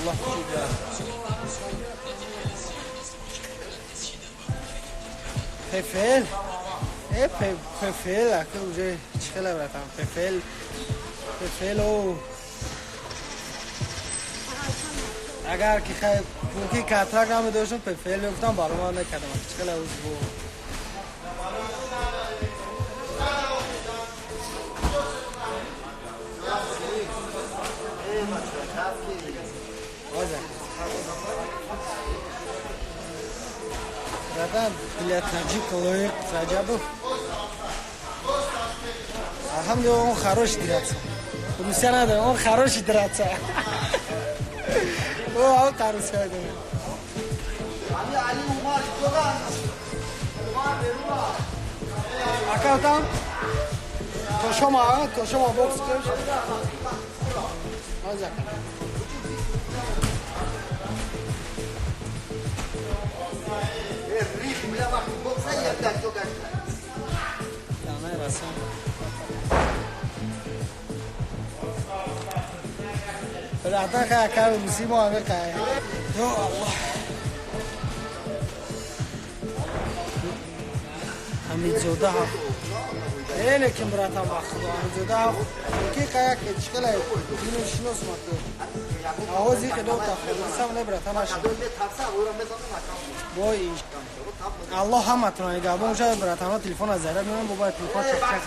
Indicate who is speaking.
Speaker 1: Аллоҳ. ПФЛ, э, ПФЛ ака, уже чӣ хела, братан, ПФЛ, ПФЛ о, агар ки хай мумкин контракт намедоштам, ПФЛ мегуфтам, баромад мекардам. Чӣ хела бо братан, для таджика Лоиқ Раҷабов, алҳамдулилла, он хороший драться. Русия надорем, он хороший драться. О, он та Русия дорем. Ака, там то шома бокс кунем. Оза. Давай, расам. Братан, хай, ака, русӣ мо ҳаме қай. Ё Аллоҳ. Ҳамидзода ҳафт. Э, лекин, братан, ба худо, Ҳамидзода ҳафт. Ки қаяк чӣ хела ину шинос маку. Авози хело та сам не, братан, наша. Бой Аллоҳ ҳаматон габон шад, братано, телефон аз заря меонам, бо бояд телефон чак чак.